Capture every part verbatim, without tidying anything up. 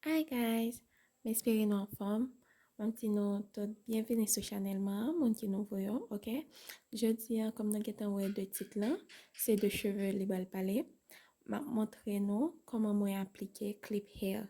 Hi guys, m espere nou anfòm. Mwen di nou tout byenvini sou chanèl mwen an, moun ki nouvo yo, ok? Jodi a, kòm nou gentan wè de tit lan, se de cheve li pral pale. M ap montre nou kòman mwen aplike clip hair.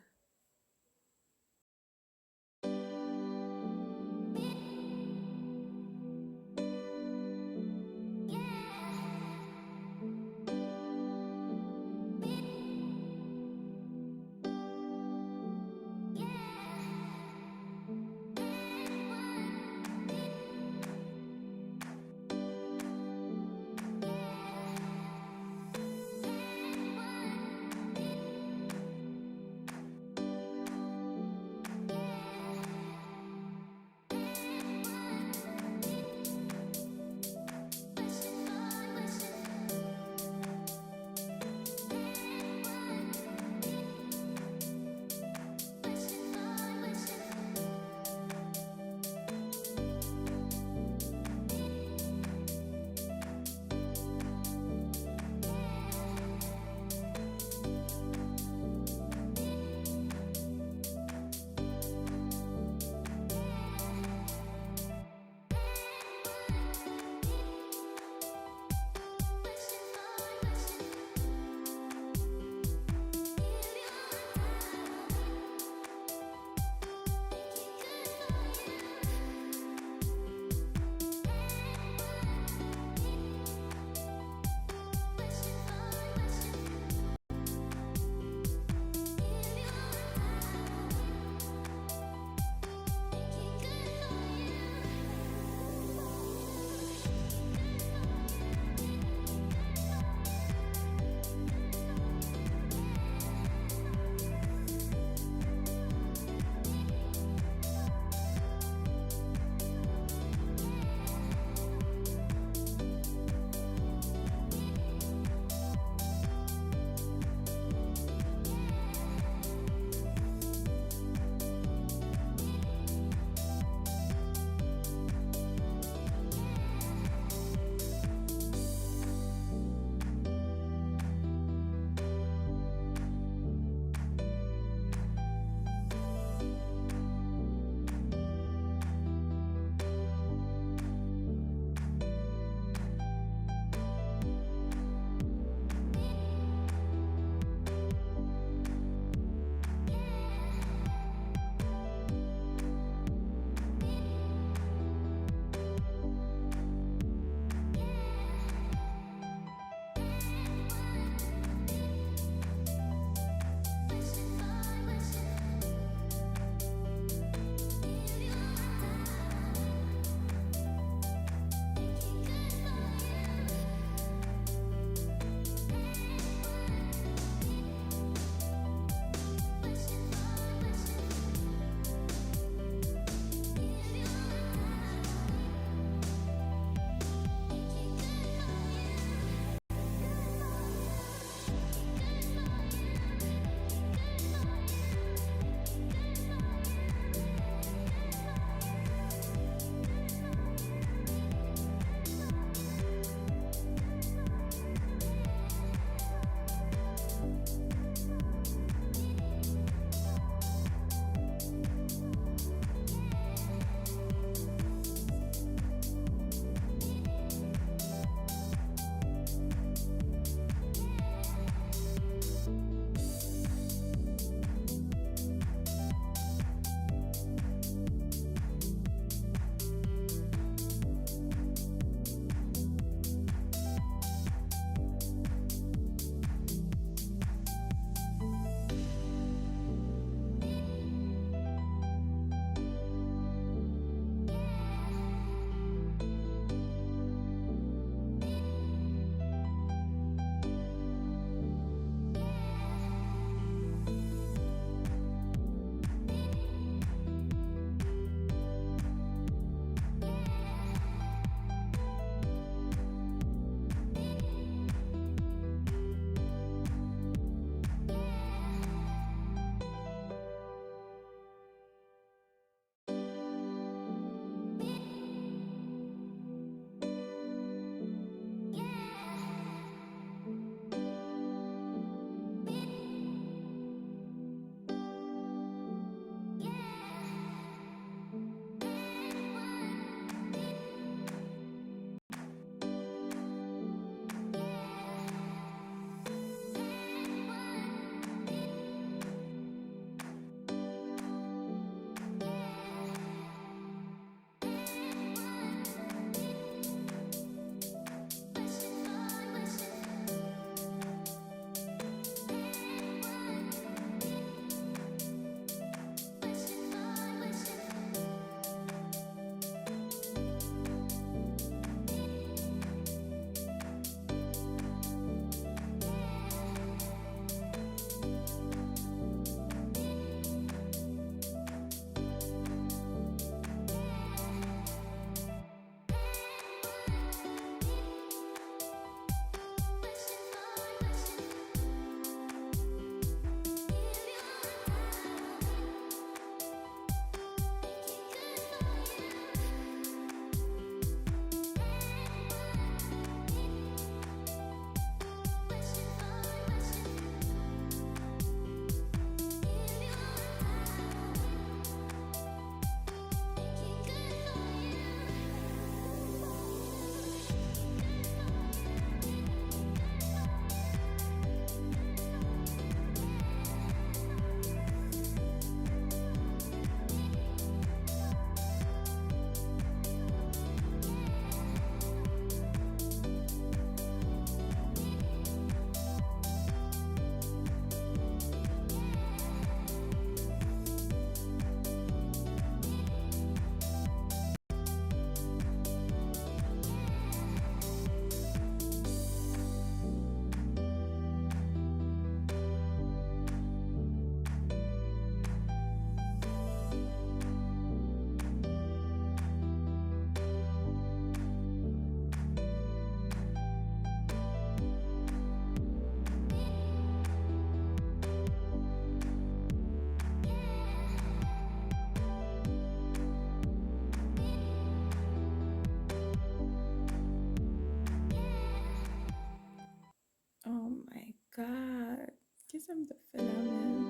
Sa m t ap fè la menm.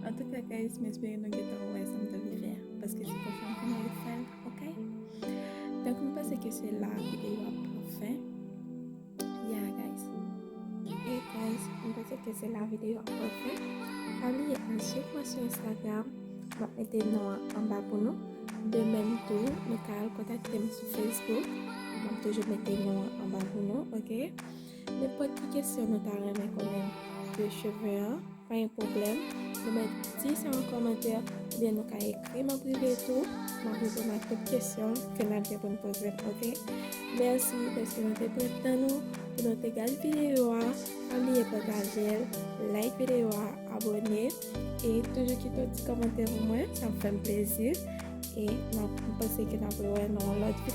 Antouka, guys, m espere nou gentan wè sa m t anvi fè a, paske se pwochèn fwa m ap fè l, ok? Donk, m panse ke se la videyo a pran fen. Yeah, guys. E, guys, m panse ke se la videyo a pran fen. Pa bliye al suiv mwen sou Instagram. M ap mete non an anba pou nou. De menm tou, nou ka al kontakte m sou Facebook. M ap toujou mete non an anba pou nou, ok? Nenpòt ki kesyon nou ta renmen konnen de cheve an, pa gen pwoblèm. Nou mèt di sa an kòmantè, oubyen nou ka ekri m an prive tou. M ap reponn a tout kesyon ke n ap gen pou n poze m, ok? Mèsi paske nou te pran tan nou pou nou te gade videyo a. Pa bliye pataje l, like videyo a, abòne, e toujou kite yon ti kòmantè pou mwen, sa ap fè m plezi. E m ap, m panse ke n ap rewè nan yon lòt videyo.